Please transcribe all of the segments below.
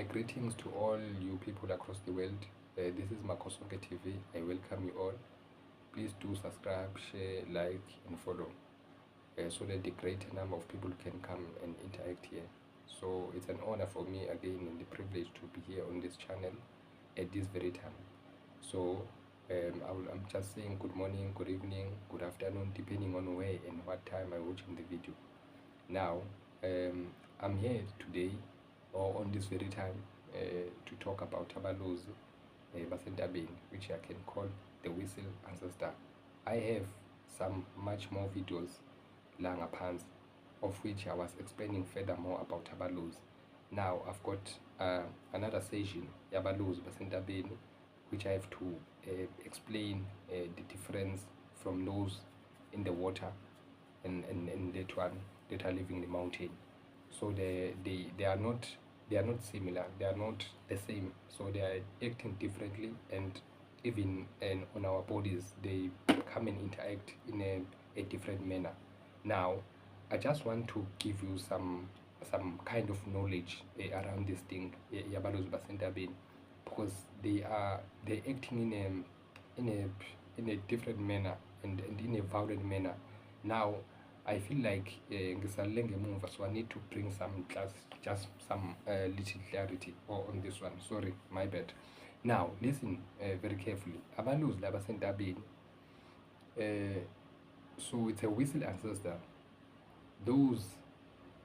Greetings to all you people across the world. This is Makhosonke TV. I welcome you all. Please do subscribe, share, like, and follow so that the greater number of people can come and interact here. So it's an honor for me again and the privilege to be here on this channel at this very time. So I'm just saying good morning, good evening, good afternoon, depending on where and what time I'm watching the video. Now, I'm here today or on this very time to talk about Abalozi Basentabeni, which I can call the whistle ancestor. I have some much more videos la ngaphansi, of which I was explaining further more about Abalozi. Now I've got another session yabalozi basentabeni, which I have to explain the difference from those in the water and that one that are living in the mountain. So they are not similar, they are not the same. So they are acting differently, and even and on our bodies they come and interact in a different manner. Now I just want to give you some kind of knowledge around this thing yabalozi basentabeni, because they're acting in a different manner and in a violent manner. Now I feel like ngisalele ngemuva, so I need to bring some class, just some little clarity on this one. Sorry, my bad. Now listen very carefully. Abalozi labasentabeni, so it's a whistle ancestor. Those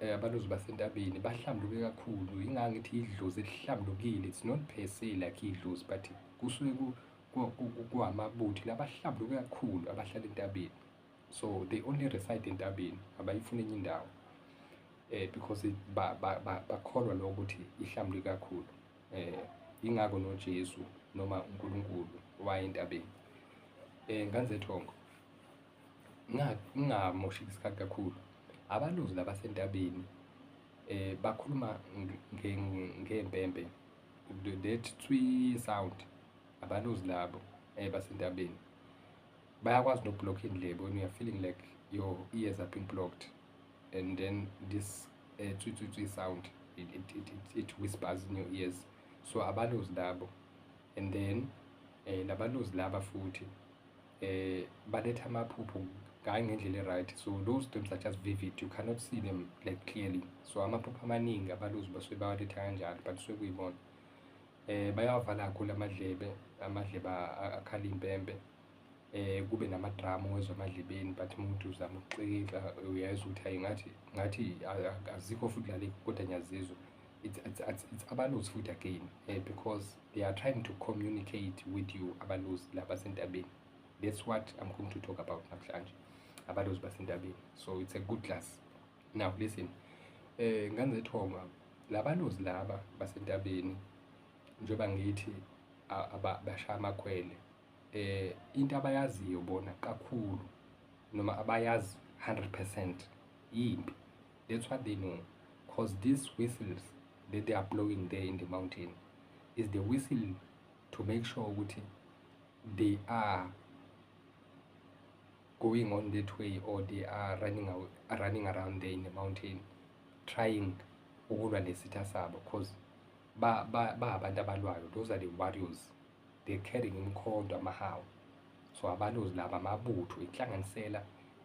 abalozi basentabeni bahlambuluke kakhulu, ingangithi idlozi elihlambulukile. It's not per se like idlozi, but kusuke kuwamabutho labahlambuluke kakhulu abahlala entabeni. So they only reside entabeni, abayifuni enye indawo because bakholwa lokho ukuthi ihlambuluke kakhulu. Ingakho noJesu noma uNkulunkulu waya entabeni. Ngane zethongo, ngingamoshi isikhathi kakhulu. Abalozi labasentabeni bakhuluma ngempempe, that tswi sound. Abalozi labo basentabeni bayakwazi noku-block indlebe when you are feeling like your ears are being blocked, and then this tswi tswi tswi sound, it whispers in your ears. So abalozi labo, and then labalozi laba futhi baletha amaphupho hayi ngendlela e-right. So those dreams are just vivid, you cannot see them like clearly. So amaphupho amaningi abalozi basuke bawaletha kanjalo, but suke kuyibona. Bayawavala kakhulu amadlebe, amadlebe akhala impempe, kube namadrama owezwa emadlebeni, but umuntu uzama ukuxikixwa, uyezwa ukuthi hayi, ngathi ngathi azikho futhi la, kodwa ngiyazizwa. It's abalozi futhi again, because they are trying to communicate with you. Abalozi labasentabeni, that's what I'm going to talk about namhlanje, abalozi basentabeni. So it's a good class. Now listen, ngane zethongo, labalozi laba basentabeni, njengoba ngithi bashaya amakhwele, into abayaziyo bona kakhulu noma abayazi 100% impi. That's what they know, 'cause these whistles that they are blowing there in the mountain is the whistle to make sure ukuthi they are going on that way or they are running out, running around there in the mountain, trying ukulwa nesitha sabo, 'cause ba ba abantu abalwayo. Those are the warriors. They carrying imikhonto, amahawu. So abalozi laba amabutho, inhlanganisela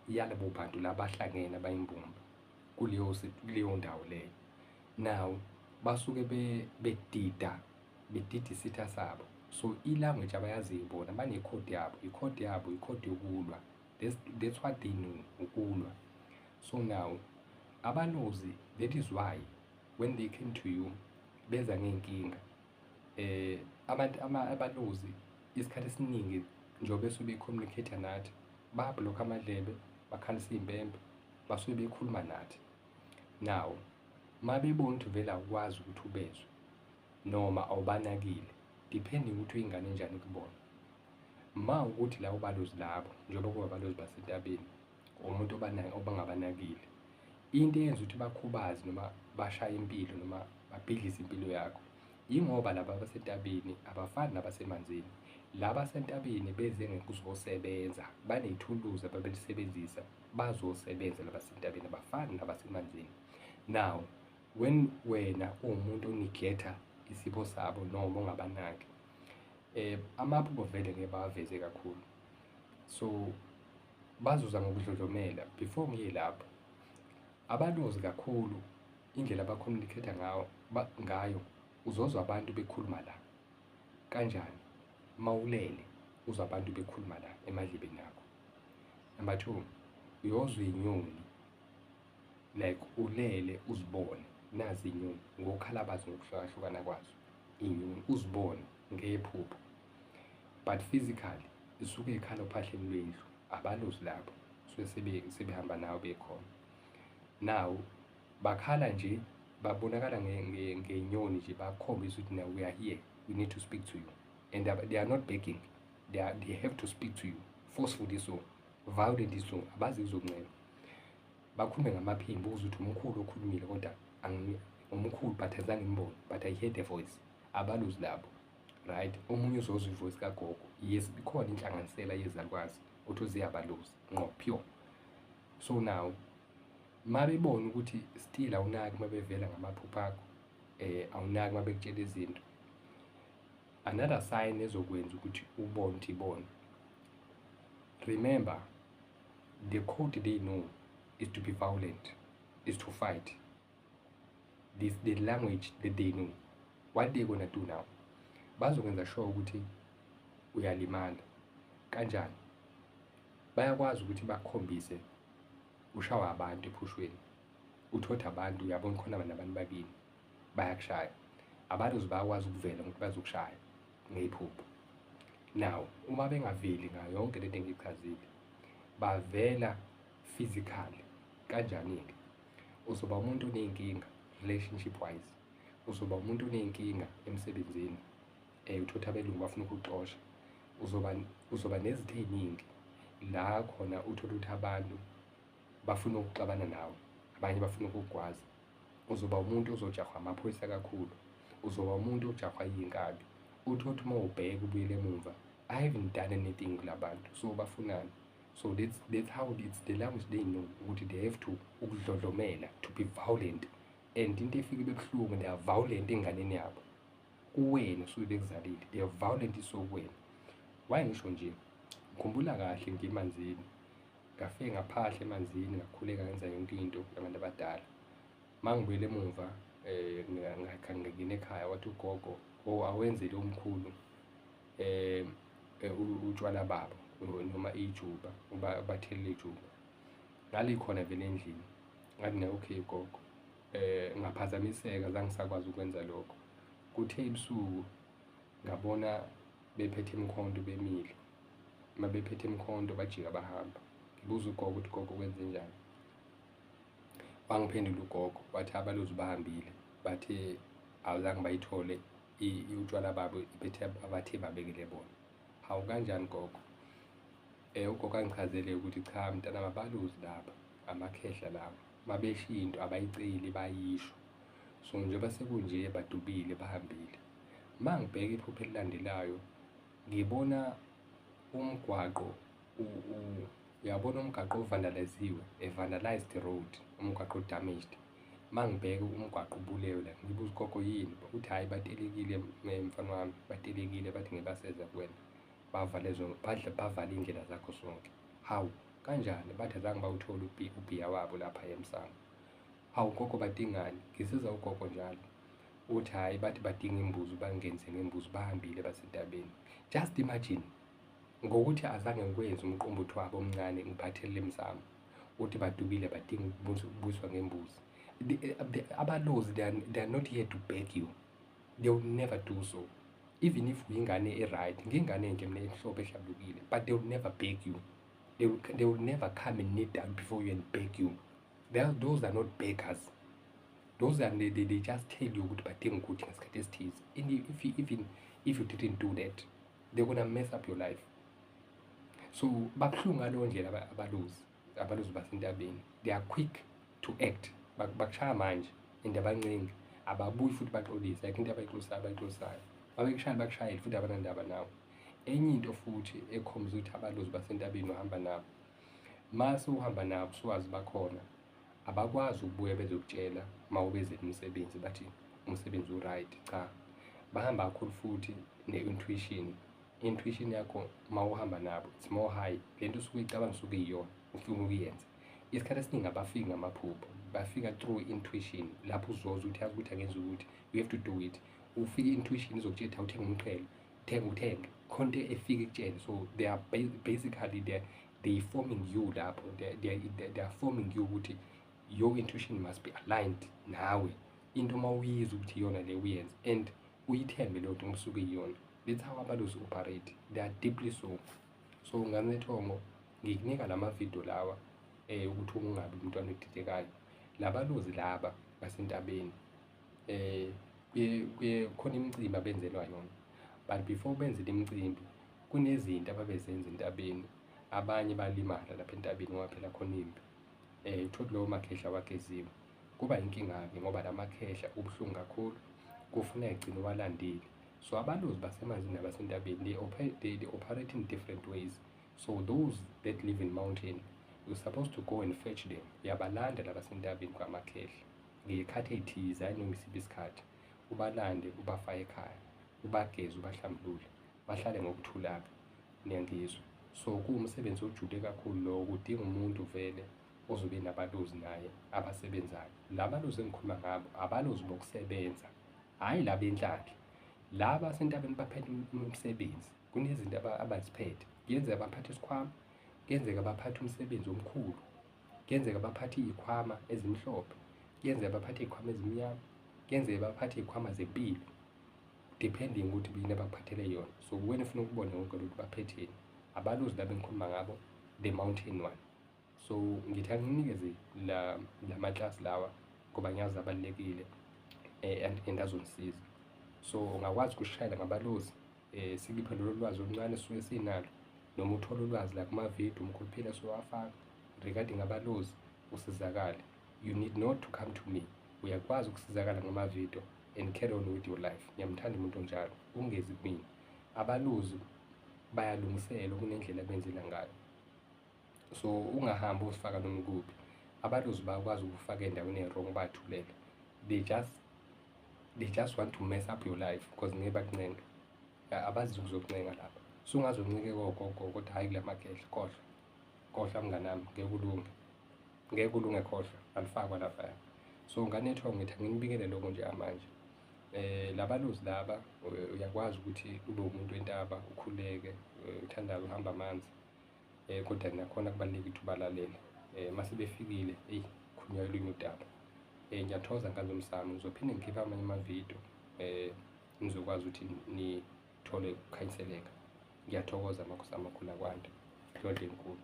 yalabo bantu labahlangene abayimbumba kuleyo ndawo leyo. Now basuke bedida, bedida isitha sabo. So i-language abayaziyo bona, banekhodi yabo, ikhodi yabo ikhodi yokulwa. That's what they know, ukulwa. So now abalozi, that is why when they came to you beza ngey'nkinga. Abantu abalozi isikhathi esiningi njengoba besuke be-communicate nathi, baya-block amadlebe, bakhalisa iy'mpempe, basuke bekhuluma nathi. Now uma bebona ukuthi vele awukwazi ukuthi ubezwe noma awubanakile, depending ukuthi uyingane enjani kubona, ma ukuthi labo balozi labo, njengoba kuwabalozi basentabeni, umuntu obangabanakile, into eyenza ukuthi bakhubaze noma bashaye impilo noma babhidlize impilo yakho, yingoba laba abasentabeni abafani nabasemanzini. Laba abasentabeni beze ngokuzosebenza, baney'thuluzi ababelisebenzisa, bazosebenza. Labasentabeni abafani nabasemanzini. Now when wena uwumuntu o-neglect-a Isipho sabo noma ungabanaki. Amaphupho vele ngeke bawaveze kakhulu, so bazuza ngokudlodlomela. Before ngiye lapho, abalozi kakhulu indlela aba-communicate ngawo ngayo, uzozwa abantu bekhuluma la. Kanjani? Mawulele uzwa abantu bekhuluma la emadlebeni akho. Number two, uyozwa iy'nyoni, like ulele uzibone nazi iy'nyoni ngokukhala bazo, ngokuhlukahlukana kwazo iy'nyoni, uzibone ngephupho, but physically zisuke y'khala ophahleni lwendlu. Abalozi labo suke sebehamba nawe bekhona. Now bakhala nje, babonakala ngey'nyoni nje, bakhombisa ukuthi now we are here, we need to speak to you, and they are not begging, they have to speak to you forcefully, so violently, so abazi kuzokuncenga, bakhulume ngamaphimbo uzwe ukuthi umkhulu okhulumile, kodwa umkhulu but azange ngimbone, but I hear the voice. Abalozi labo, right? Omunye uzozwa i-voice kagogo. Yes, ikhona inhlanganisela yezalukwazi uthi uziyabalozi ngqo pure. So now mabebona ukuthi still awunaki mabevela ngamaphupho akho, awunaki mabekutshela izinto, another sign ezokwenza ukuthi ubone ukuthi ibone, remember, the code they know is to be violent, is to fight. This the language that they know. What they gonna do now, bazokwenza sure ukuthi uyalimala. Kanjani? Bayakwazi ukuthi bakukhombise ushawa abantu ephushweni, uthotha abantu, uyabona khona nabantu bakini bayakushaya. Abalozi bayakwazi ukuvela ngokuthi bazokushaya ngephupho. Now uma bengaveli ngayo yonke lento engiyichazile, bavela physically. Kanjani-ke? Uzoba umuntu oney'nkinga relationship wise, uzoba umuntu oney'nkinga emsebenzini, uthotha abelungu bafuna ukukuxosha, uzoba nezitha ey'ningi la khona uthole ukuthi abantu bafuna ukuxabana nawe, abanye bafuna ukukugwaza. Uzoba umuntu ozojahwa amaphoyisa kakhulu, uzoba umuntu ojahwa iy'nkabi, uthole ukuthi uma ubheka ubuyele emumva, I haven't done anything kula bantu, so bafunani? So that's how it's the language they know, ukuthi they have to ukudlodlomela, to be violent, and into efike ibe buhlungu, they are violent enganeni yabo, kuwena usuke bekuzalile, they are violent. So kuwena, why ngisho nje, ngikhumbula kahle ngiyemanzini, ngafike ngaphahla emanzini, ngakhuleka, ngenza yonke into yabantu abadala. Uma ngibuyela emuva, ngangena ekhaya, wathi ugogo, oh, awenzele umkhulu utshwala babo noma ijuba, ubathelele ijuba ngalikhona vele endlini. Ngathi na, okay gogo. Ngaphazamiseka, zange ngisakwazi ukwenza lokho. Kuthe ebusuku ngabona bephethe imikhonto bemile, uma bephethe imikhonto bajika bahamba. Ngibuza ugogo ukuthi, gogo, kwenzenjani? Wangiphendula ugogo wathi abalozi bahambile, bathe awuzange bayithole utshwala babo bethe abathe babekele bona. Hawu, kanjani gogo? Ugogo angichazele ukuthi cha mntanami, abalozi laba, amakhehla lawa, mabesho into abayiceli, bayisho. So njengoba sekunje badubile bahambile. Uma ngibheka iphupho elilandelayo, ngibona umgwaqo, uyabona umgaqo o-vandaliziwe, a vandalized road, umgwaqo o-damaged. Uma ngibheka umgwaqo ubulewe la, ngibuza ugogo yini, uthi hhayi, batelekile mfana wami, batelekile, bathi ngeke baseza kuwena, bavale zonke, badla bavale iy'ndlela zakho zonke. Hawu, kanjani? Bathi azange bawuthole ubhiya wabo lapha emsamo. Hawu gogo, badingani? Ngisiza ugogo njalo. Uthi hhayi, bathi badinga imbuzi, bangenise ngembuzi, bahambile basentabeni. Just imagine, ngokuthi azange ngikwenze umqombothi wabo omncane ngiphathelele emsamo, uthi badukile, badinga ukubuyiswa ngembuzi. Abalozi, they are not here to beg you, they will never do so, even if uyingane e-right, ngingane enhle mina emhlophe ehlambulukile, but they will never beg you. They will never come and kneel down before you and beg you. Those are not beggars. Those are they just tell you ukuthi badinga ukuthi ngesikhathi esithize, and if you, even if you didn't do that, they're gonna mess up your life. So babuhlungu ngaleyo ndlela abalozi basentabeni. They are quick to act. Bakushaya manje and abancengi, ababuyi futhi baxolise. Ayikho into abayixolisayo, abayixolisayo babekushaya, bakushayele futhi abanandaba nawe. Enye into futhi ekhombisa ukuthi abalozi basentabeni uhamba nabo, mase uhamba nabo suwazi bakhona, abakwazi ukubuya bezokutshela uma ubezela umsebenzi, bathi umsebenzi u-right. Cha. Bahamba kakhulu futhi ne-intuition. Intuition yakho uma uhamba nabo, it's more high. Le nto usuke uyicabanga usuke iyona ufuna ukuyenza. Isikhathi esiningi abafiki ngamaphupho, bafika through intuition, lapho uzozwa ukuthi yazi ukuthi angenza ukuthi, you have to do it. Ufike i-intuition izokutshela ukuthi awuthenge umqhele, thenga, uthenge khona into efika ikutshele. So they are basically they forming you lapho, they are forming you ukuthi your intuition must be aligned nawe. Into uma uyizwa ukuthi iyona le, uyenze and uyithembe leyo nto ngoba usuke iyona. That's how abalozi operate, they are deeply so. So ngane yethongo, ngikunika lama video lawa ukuthi ungabi umntwana odidekayo. Labalozi laba basentabeni, kuye khona imicimbi abenzelwa yona, but before benze imicimbi kunezinto ababezenza entabeni. Abanye balimala lapha entabeni ngoba phela khona impi. Uthole lowo makhehla wageziwe, kuba inkinga-ke ngoba la makhehla ubuhlungu kakhulu, kufuneka egcine walandile. So abalozi basemanzini nabasentabeni, they operate in different ways. So those that live in mountain, you're supposed to go and fetch them. Uyabalanda labasentabeni kwamakhehla ngey'khathi ey'thize, hhayi noma isiphi isikhathi. Ubalande, ubafake ekhaya, ubageze, ubahlambulule, bahlale ngokuthula-ke, niyangizwa? So kuwumsebenzi ojule kakhulu lowo, kudinga umuntu vele ozobe nabalozi naye abasebenzayo. Labalozi engikhuluma ngabo abalozi bokusebenza, hhayi laba enhlanhla. Laba basentabeni baphethe umsebenzi, kunezinto abaziphethe. Kuyenzeka baphathe isikhwama, kuyenzeka baphathe umsebenzi omkhulu, kuyenzeka baphathe iy'khwama ezimhlophe, kuyenzeka baphathe iy'khwama ezimnyama, kuyenzeka baphathe iy'khwama zempilo, depending ukuthi yini abakuphathele yona. So wena ufuna ukubona konke lokhu baphetheni. Abalozi laba engikhuluma ngabo, the mountain one. So ngithi anginikeze la lamaklasi lawa ngoba ngiyazi abalulekile and azongisiza. So ungakwazi ukushayela ngabalozi, sikiphe lolo lwazi oluncane esisuke sinalo, noma uthole ulwazi la kumavidiyo uMkhulu Phila siwafaka regarding abalozi, usizakale. You need not to come to me, uyakwazi ukusizakala ngamavidiyo and carry on with your life. Ngiyamthanda umuntu onjalo, ungezi kumina. Abalozi bayalungiselwa, kunendlela abenzela ngayo. So ungahambi uzifaka noma ikuphi. Abalozi bayakwazi ukufaka endaweni e-wrong, bathulele. They just want to mess up your life because ngeke bakuncenge, abazi ukuzokuncenga lapha. Sungaze uncike kogogo, kodwa hhayi kula makhehla. Khohlwa, khohlwa mnganami, ngeke ulunge, ngeke ulunge, khohlwa, alifakwa laphaya. So ngane yethongo, ngithi anginibikele lokho nje manje. Labalozi laba, uyakwazi ukuthi ube umuntu wentaba, ukhuleke, uthandaze, uhambe amanzi, kodwa nakhona kubalulekile ukuthi ubalalele. Mase befikile, eyi, khulunywa olunye udaba. Ngiyathokoza ngane zomsamo, ngizophinde ngikhiphe amanye amavidiyo, nizokwazi ukuthi nithole ukukhanyiseleka. Ngiyathokoza, makhosi amakhulu, akwande, dlodlo enkulu.